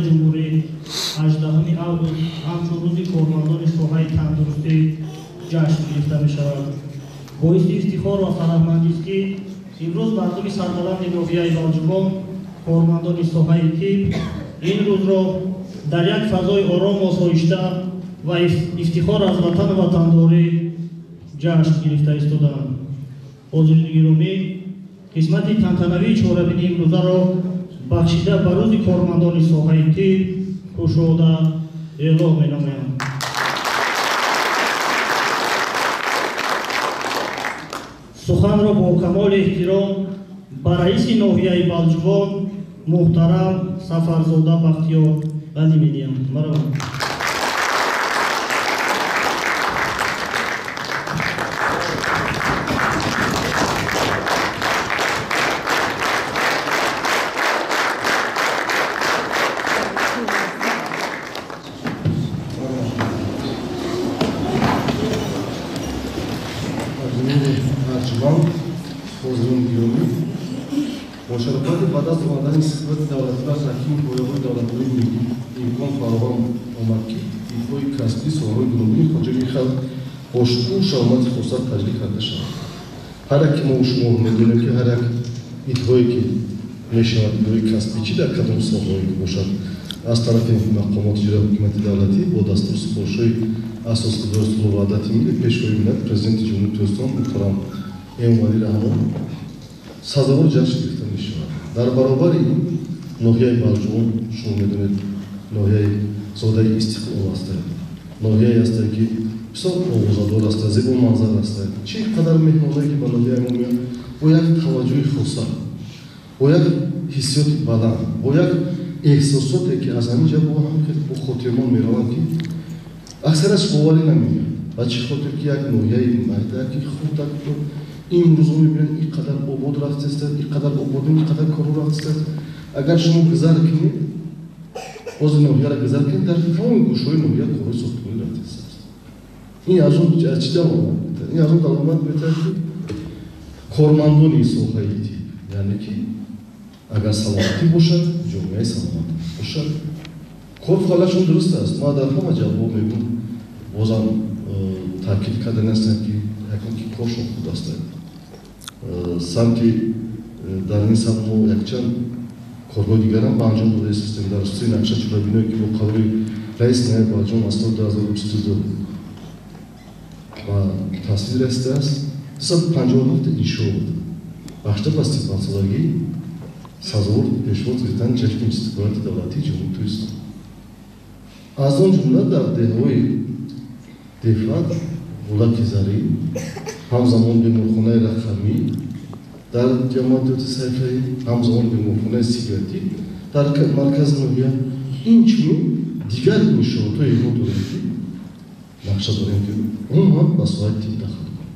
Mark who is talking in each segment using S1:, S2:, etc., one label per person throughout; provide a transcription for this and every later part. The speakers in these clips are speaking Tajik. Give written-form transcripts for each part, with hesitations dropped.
S1: ҷумҳурӣ 18 август ҳамчун рӯзи кормандони соҳаи тандурустӣ ҷашн гирифта мешавад. Боиси ифтихор ва фараҳмандист, ки имрӯз мардуми сарбаланди ноҳияи Балҷувон, кормандони соҳаи тиб ин рӯзро дар як фазои ором, осоишта ва ифтихор аз ватану ватандорӣ ҷашн гирифта истодаанд. Ҳозирини гиромӣ, қисмати тантанавии чорабинии имрӯзаро бахшида ба рӯзи кормандони соҳаи тиб кушода эълон менамоям. Суханро бо камоли эҳтиром ба раиси ноҳияи Балҷувон муҳтарам Сафарзода Бахтиёр Ғанӣ медиҳам. Марҳамат.
S2: Бо шарофати ба даст омадани истиқлолияти давлатӣ ва таҳкими пояҳои давлатдории миллӣ имкон фароҳам омад, ки идҳои касбӣ, соҳаҳои гуногуни хоҷагии халқ бо шукӯҳу шаҳомати хоса таҷлил карда шавад. Ҳар яке мо шумо медонем, ки ҳар як идҳое ки мешавад, идҳои касбӣ, чӣ дар кадом соҳаҳое ки бошад, аз тарафи мақомоти иҷроияи ҳукумати давлатӣ бо дастуру супоришҳои асосгузори сулҳу ваҳдати миллӣ, Пешвои миллат, Президенти Ҷумҳурии Тоҷикистон муҳтарам Эмомалӣ Раҳмон сазовор ҷашн гирифта мешавад. Дар баробари ин ноҳияи Балҷувон, шумо медонед, ноҳияи зодаи истиқлол аст, ноҳияе аст, ки бисёр овозадор аст, зебоманзар аст. Чӣ қадар меҳмоное ки ба ноҳияи мо меоянд, бо як таваҷҷӯҳи хоса, бо як ҳиссиёти баланд, бо як эҳсосоте, ки аз ҳамин ҷа бо ҳам бо хотирмон мераванд, ки аксараш боварӣ намеояд. Ба чӣ хотир ки як ноҳияи майда, ки хурдак, имрӯзо мебинанд, ин қадар обод рафтааст, ин қадар ободӣ, ин қадар корҳо рафтааст. Агар шумо гузар кунед, боз ноҳияро гузар кунед, дар тамоми гӯшаҳои ноҳия корҳои сохтмонӣ рафтааст. Ин аз он чӣ далолат метаҳад? Ин аз он далолат метаҳад, ки кормандони соҳаи тиб, яъне ки агар саломатӣ бошад, ҷомеаи саломат бошад, кор фаъолиятшон дуруст аст. Ман дар ҳама ҷавоб мегӯям, бозам таъкид карда нестам, ки якон ки коршон хуб аст. Самти дар ин самт мо якчанд корҳои дигарам ба анҷом дода истем. Дар хусуси нақша чорабиное ки бо қабули раиси ноҳияи Балҷувон аз соли 2022 ба тасвиб расидааст, 257 иншоот бахшида ба 35-солагии сазовор пешвоз гирифтани ҷашни истиқлолияти давлатии Ҷумҳурии Тоҷикистон. Аз он ҷумла дар деҳҳои Дефат, Ғулаки Зарӣ, ҳамзамон беморхонаи рақамӣ дар ҷамоати Сайфраӣ, ҳамзамон беморхонаи сигаратӣ дар маркази ноҳия, инчунин дигар иншоотҳое мо дорем, ки нақша дорем, ки умуман ба соҳаи тиб дахл кунад.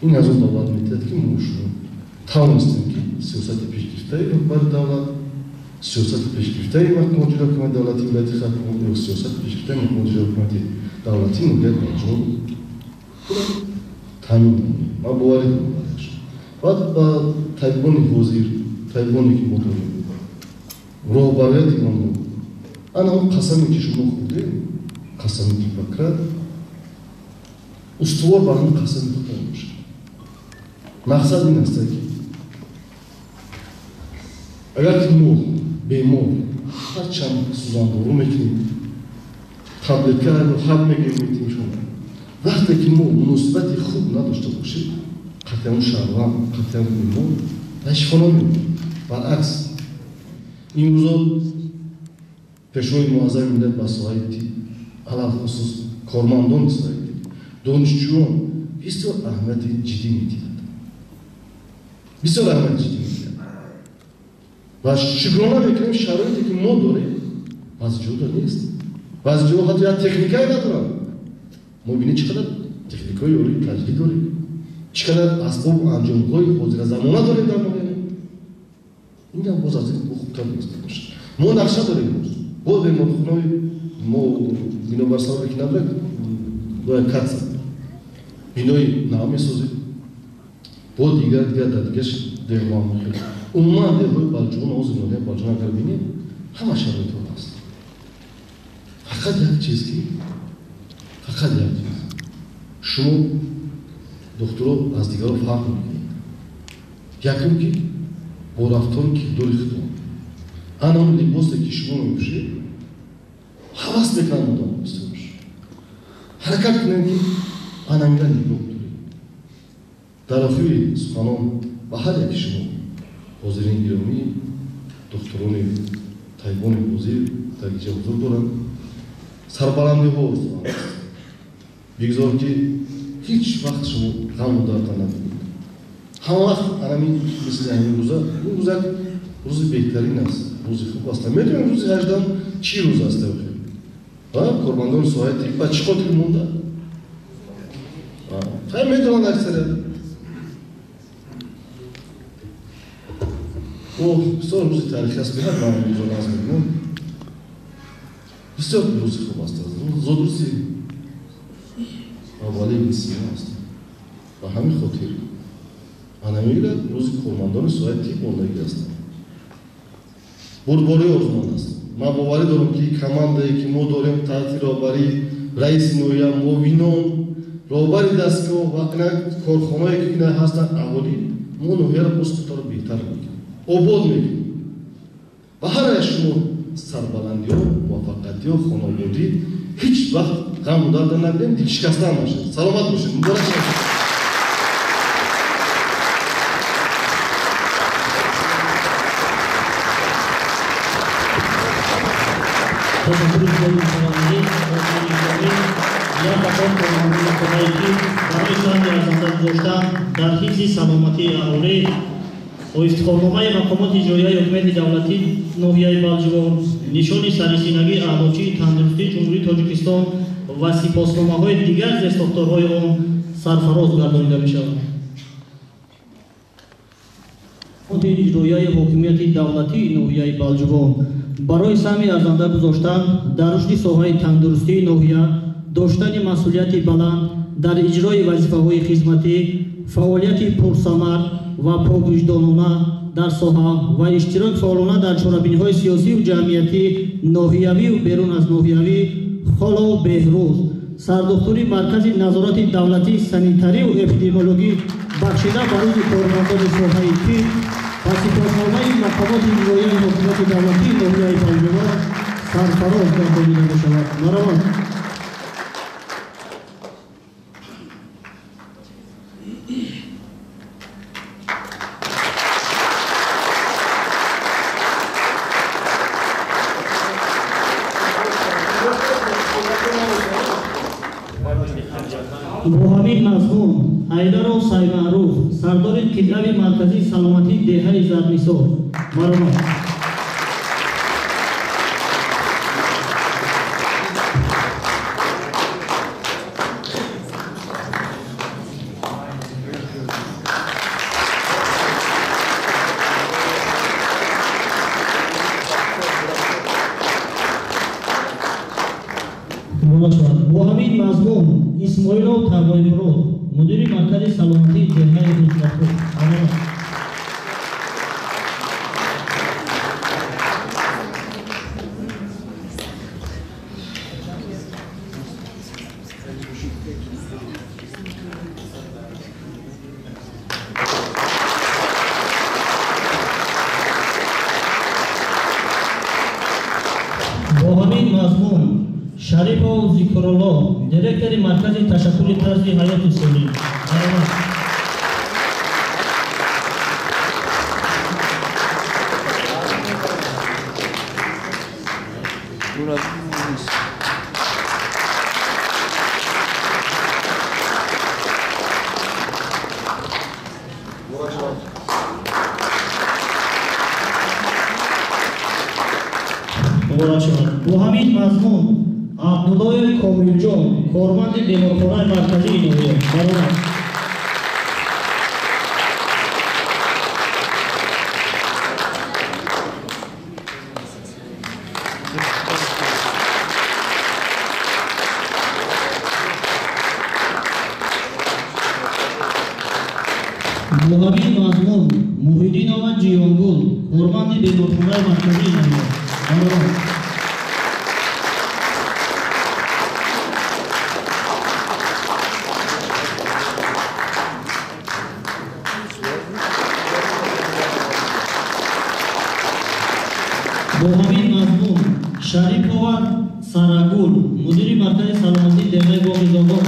S2: Ин аз он давлат метиҳад, ки мо шумо тавонистем, ки сиёсати пешгирифтаи роҳбари давлат, сиёсати пешгирифтаи мақомоти иҷроияи ҳукумати давлатии вилояти Хатлон ё сиёсати пешгирифтаи мақомоти иҷроияи ҳукумати давлатии ноҳияи Балҷувон таъмин намоем. Ман боварӣ дорам барояш. Баъд ба табибони ҳозир, табибоне ки мо дорем, роҳбарияти онҳо, ана он қасаме ки шумо хӯрдед, қасами Гиппократ, устувор бар ҳамин қасами худтон бошед. Мақсад ин аст, ки агар ки мо бемор ҳарчанд сӯзандору мекунем, таблетка ҳаб мегирем, метиҳем шумо, вақте ки мо муносибати хуб надошта бошем, қатъиан шаҳрванд, қатъиан бемор ба шифо намеёбад. Баръакс, имрӯзо Пешвои муаззами миллат ба соҳаи тиб, алалхусус кормандони соҳаи тиб, донишҷӯён бисёр аҳамияти ҷиддӣ медиҳад, бисёр аҳамияти ҷиддӣ медиҳад. Ва шукрона мекунем, шароите ки мо дорем баъзе ҷода нест, баъзе ҷо ҳатто як техникае надоранд. Мо бинед, чӣ қадар техникаҳои ёрии таҷдид дорем, чӣ қадар асбобу анҷомҳои ҳозиразамона дорем дар ноҳия. Ин ҳам боз аз ин хубтар нест бошад. Мо нақша дорем, боз беморхонаҳои мо бинобар сабабе ки надорем, бояд катса бинои нав месозем, бо дигар дигар дар дигар деҳҳо хеле. Умуман деҳҳои Балҷувон, ҳозир ноҳияи Балҷувон агар бинем, Ҳама шароитҳо ҳаст. Фақат як чиз ки, фақат як чиз. Шумо духтуро аз дигаро фарқ мекунед. Якум ки бо рафтору кирдори худтон. Ана он либосе ки шумо мепӯшед, ҳавас мекунанд одам бисёрш. Ҳаракат кунед ки анамира нигоҳ доред. Дар охири суханон ба ҳар яки шумо ҳозирин гиромӣ, духтурони тайбони ҳозир дар инҷа ҳузур доранд, сарбаландиҳо орзуманд аст. Бигзор ки ҳеҷ вақт шумо ғаму дарда набинед. Ҳама вақт анамин мисли ҳамин рӯза, ин рӯз як рӯзи беҳтарин аст, рӯзи хуб аст. Медонем рӯзи 18 чӣ рӯз аст? Кормандони соҳаи тиб ба чӣ хотир монда? Хай медонанд аксарият. О, бисёр рӯзи таърихӣ аст, беҳад ман рӯзо назм мекунам. Бисёр рӯзи хуб аст. Зодрӯзи аввали ибни Сино аст. Ба ҳамин хотир анамира рӯзи кормандони соҳаи тиб мондагӣ ҳастанд. Бурдборӣ орзуманд аст. Ман боварӣ дорам ки командае ки мо дорем таҳти роҳбарии раиси ноҳия, муовинон, роҳбари дастгоҳ ва ина корхонаое ки ина ҳастанд, аҳолӣ, мо ноҳияро боз худтаро беҳтар мекунем, обод мекунем. Ба ҳар як шумо сарбаландиҳо, муваффақиятиҳо, хонободӣ, ҳеҷ вақт ғаму дарда набинем, дилшикаста нашед. Саломат бошед, муборак шавед.
S1: Ташаккури зиёди муҳтарамони, ҳозирони гиромӣ, як қатор кормандони соҳаи тиб барои саҳми арзанда гузоштан дар ҳифзи саломатии аҳолӣ бо ифтихорномаи мақомоти иҷроияи ҳукумати давлатии ноҳияи Балҷувон, нишони сарисинагии аълочии тандурустии Ҷумҳурии Тоҷикистон ва сипосномаҳои дигар зерсохторҳои он сарфароз гардонида мешаванд. Иҷроияи ҳокимияти давлатии ноҳияи Балҷувон барои саҳми арзанда гузоштан дар рушди соҳаи тандурустии ноҳия, доштани масъулияти баланд дар иҷрои вазифаҳои хизматӣ, фаъолияти пурсамар ва поквиҷдонона дар соҳа ва иштирок фаъолона дар чорабиниҳои сиёсию ҷамъиятӣ, ноҳиявию берун аз ноҳиявӣ, Холов Беҳрӯз, сардухтури Маркази назорати давлатии санитарию эпидемиологӣ бахшида ба рӯзи кормандони соҳаи тиб ва сипосномаи мақомоти иҷроияи ҳокимияти давлатии ноҳияи Балҷувон сарфароз гардонида мешавад. Марҳамат. Бо ҳамин мазмун Ҳайдаров Саймаъруф, сардори қитъави марказии саломатии деҳаи Зарнисор. Марҳамат. Бо ҳамин мазмун Исмоилов Тағоимурод, мудири маркази саломатии деҳаи Узлақур. Марҳамат. Бо ҳамин мазмун Шарипов Зикрулло, директори маркази ташаккули тарзи ҳаёти солим. Марҳамат. Бо ҳамин мазмун Абдуллоев Комилҷон, корманди беморхонаи марказии ноҳия. Марҳамат. Бо ҳамин мазмун Муҳиддинова Ҷиёнгул, корманди беморхонаи марказии ноҳия. Бо ҳамин мазмун Шарипова Сарагул, мудири маркази саломатии деҳаи Боғи Зобон.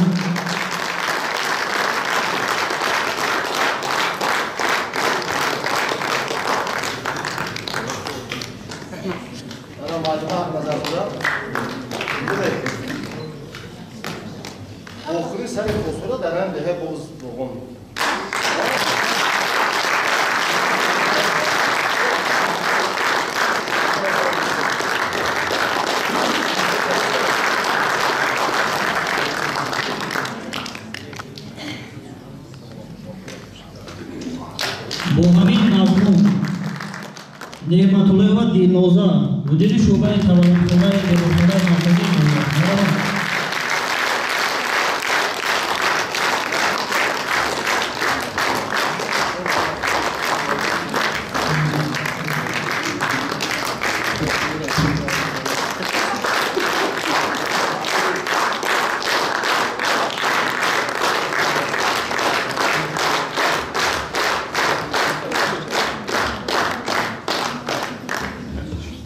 S2: Охири сари хосура дар ҳам деҳаи Боғи Зобон.
S1: Бо ҳамин мазмун Неъматуллоева Дилноза, мудири шӯъбаи таваллудхонаи беморхонаи марказии ноҳия.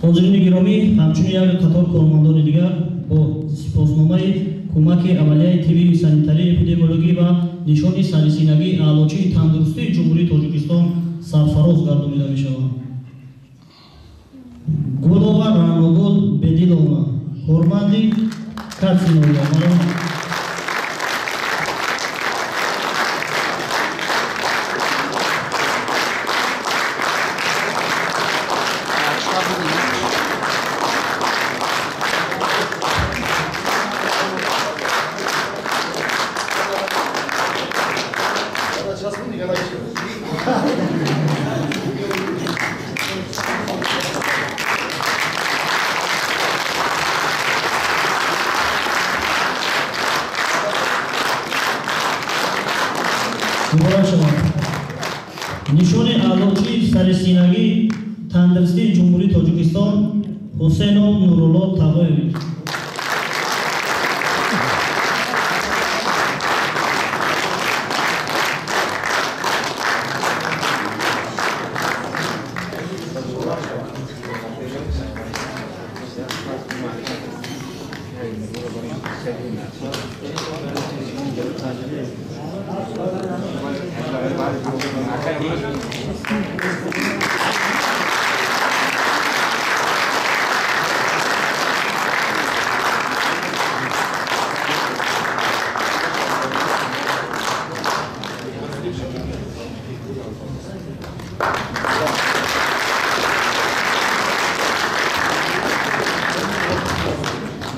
S1: Ҳозирини гиромӣ, ҳамчунин як қатор кормандони дигар бо сипосномаи кӯмаки аввалияи тиббию санитарии эпидемиологӣ ва нишони сарисинагии аълочии тандурустии Ҷумҳурии Тоҷикистон сарфароз гардонида мешаванд. Гулова Раъногул Бедиловна, корманди Катсиноя. Муборак шавад. Нишони аълочии сарисинагии тандурустии Ҷумҳурии Тоҷикистон Ҳусейнов Нурулло Тағоевич.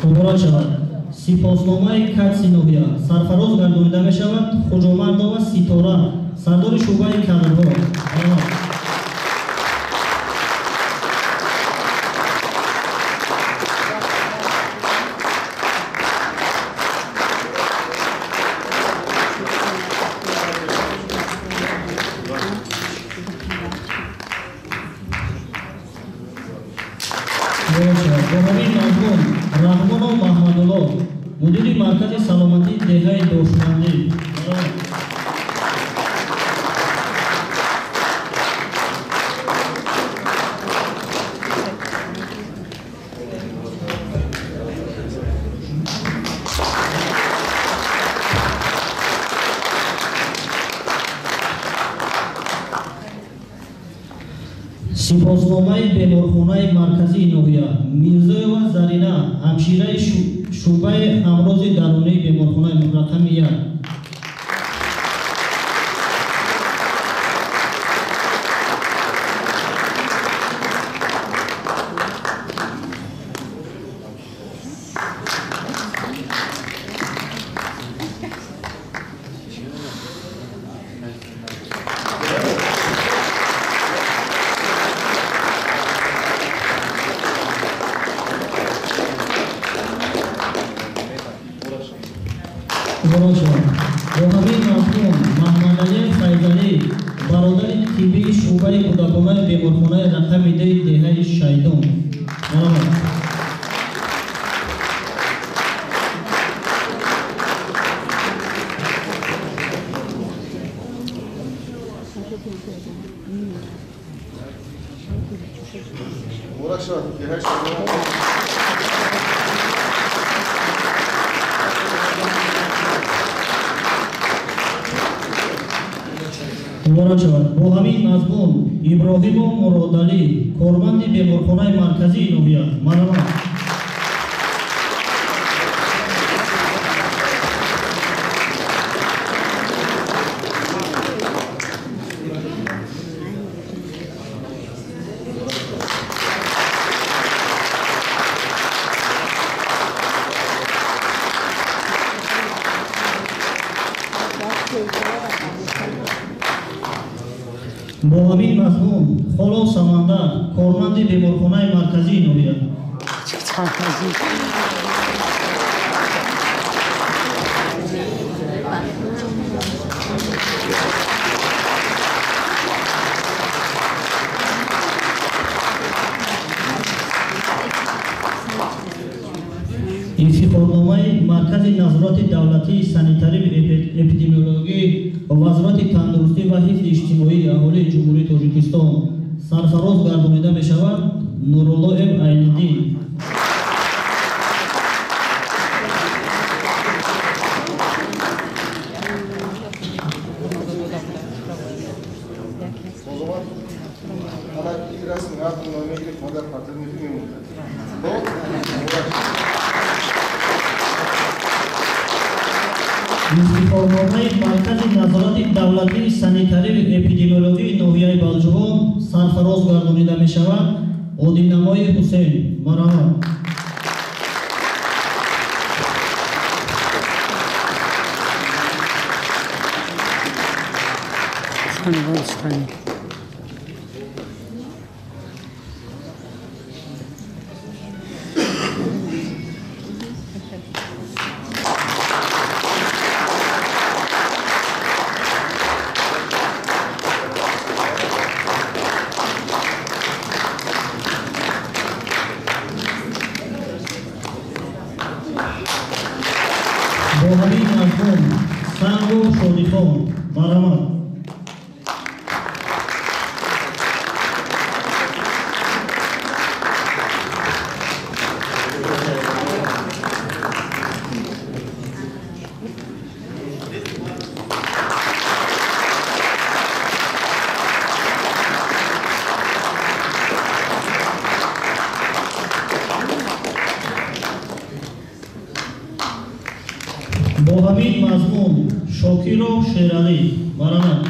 S1: Муборак шавад. Сипосномаи Катси ноҳия сарфароз гардонида мешавад Хуҷомардова Ситора, сардори шӯъбаи кадрҳо. Бо ҳамин мазмун Раҳмонов Маҳмадулло, мудири маркази саломатии деҳаи Дошмандӣ. Сипосномаи беморхонаи марказии ноҳия Мирзоева Зарина, ҳамшираи шӯъбаи амрози дарунии беморхонаи рақами 1. Бо ҳамин мазмун Маҳмадалиев Файзалӣ, бародари тиббии шӯъбаи кӯдаконаи беморхонаи рақами 2 деҳаи Шайдон. Марҳамат. Муборак шавад. Бо ҳамин мазмун Иброҳимов Муродалӣ, корманди беморхонаи марказии ноҳия. Марҳамат. Бо ҳамин мазмун Холов Самандар, корманди беморхонаи марказии ноҳия. Ифтихорномаи Маркази назорати давлатии санитарию эпидемиологӣ Вазорати тандурустӣ ва ҳифзи иҷтимоии аҳолии Ҷумҳурии Тоҷикистон сарфароз гардонида мешавад Нуруллоев Айниддин. Ифтихорномаи Маркази назорати давлатии санитарию эпидемиологии ноҳияи Балҷувон сарфароз гардонида мешавад Одинамои Ҳусейн. Марҳамат. Бо ҳамин мазмун Сангу Шодихон. Марҳамат. Бо ҳамин мазмун Шокиров Шералӣ. Марҳамат.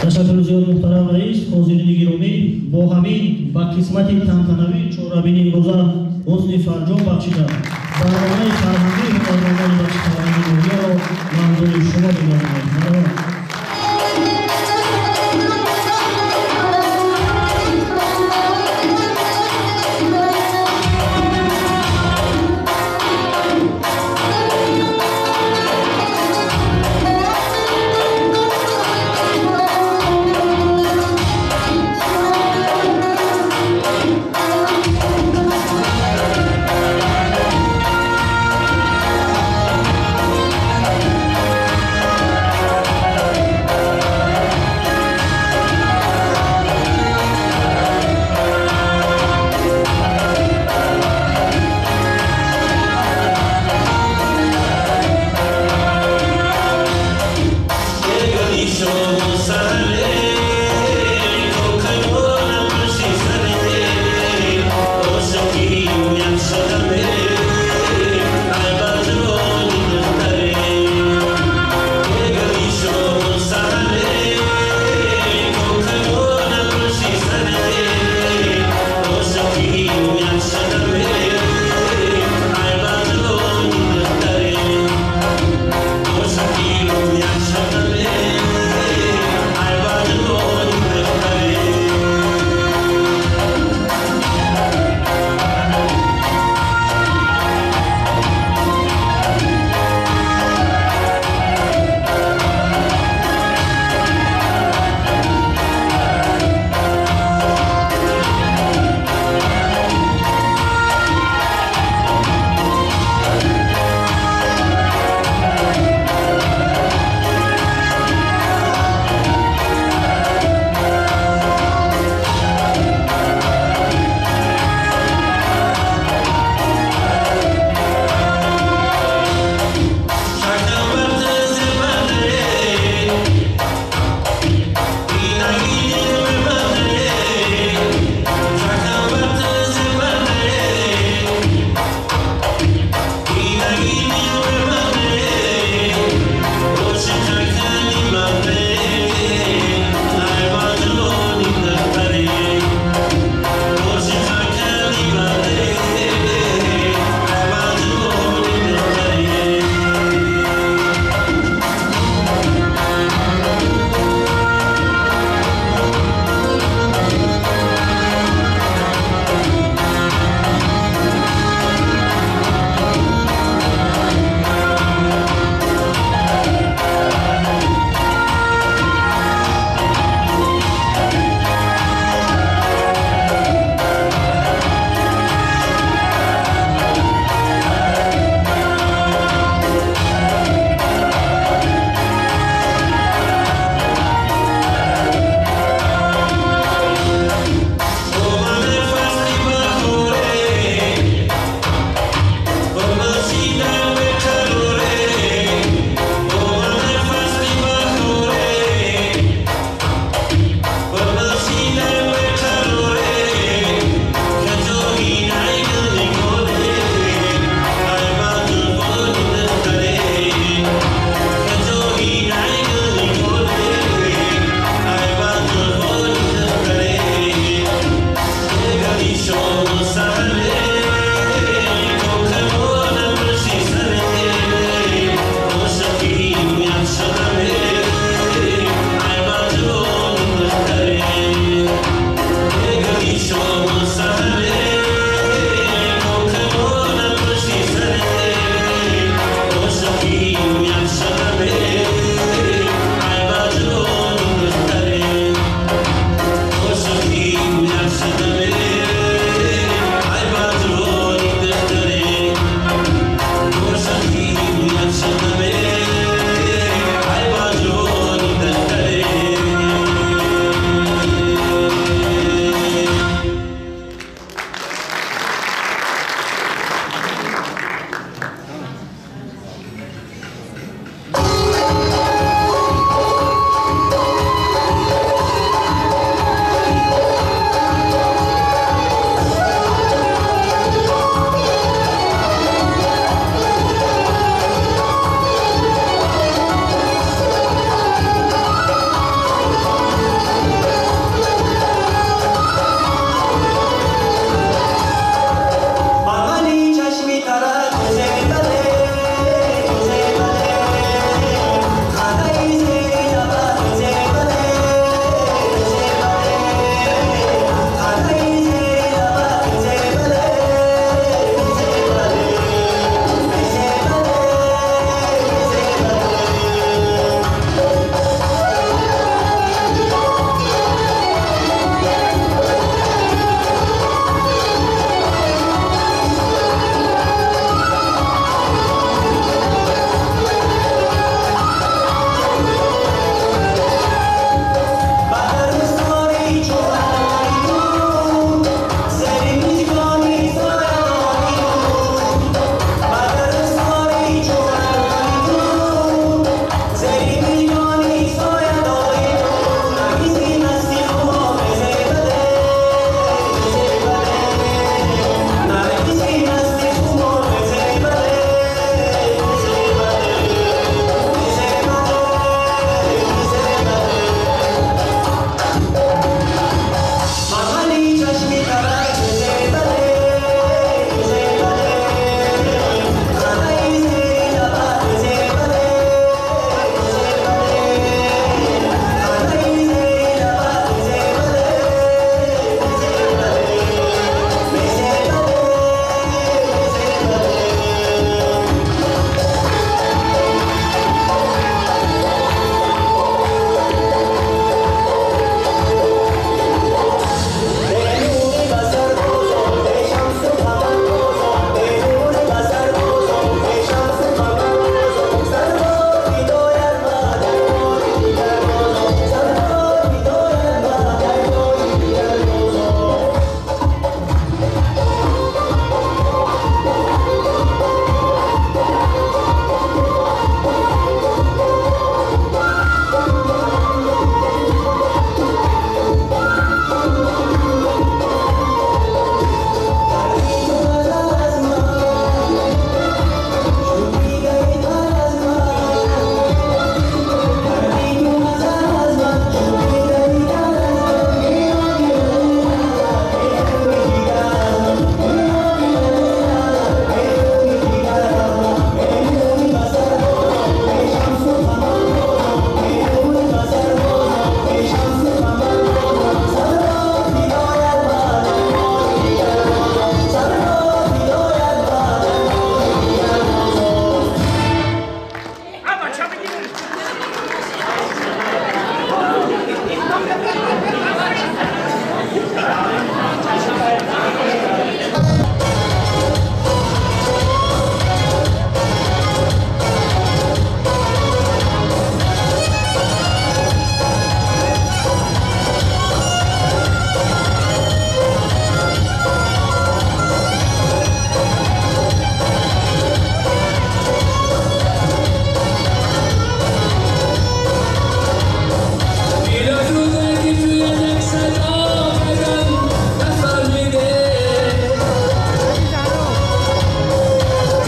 S1: Ташаккури зиёд, муҳтарам раис, ҳозирини гиромӣ. Бо ҳамин ба қисмати тантанавии чорабинии имрӯза ҳусни фарҷом бахшида, барномаи фарҳангии ҳунармандони бахши фарҳанги ноҳияро манзури шумо мегардонем. Марҳамат.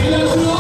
S3: Хеле.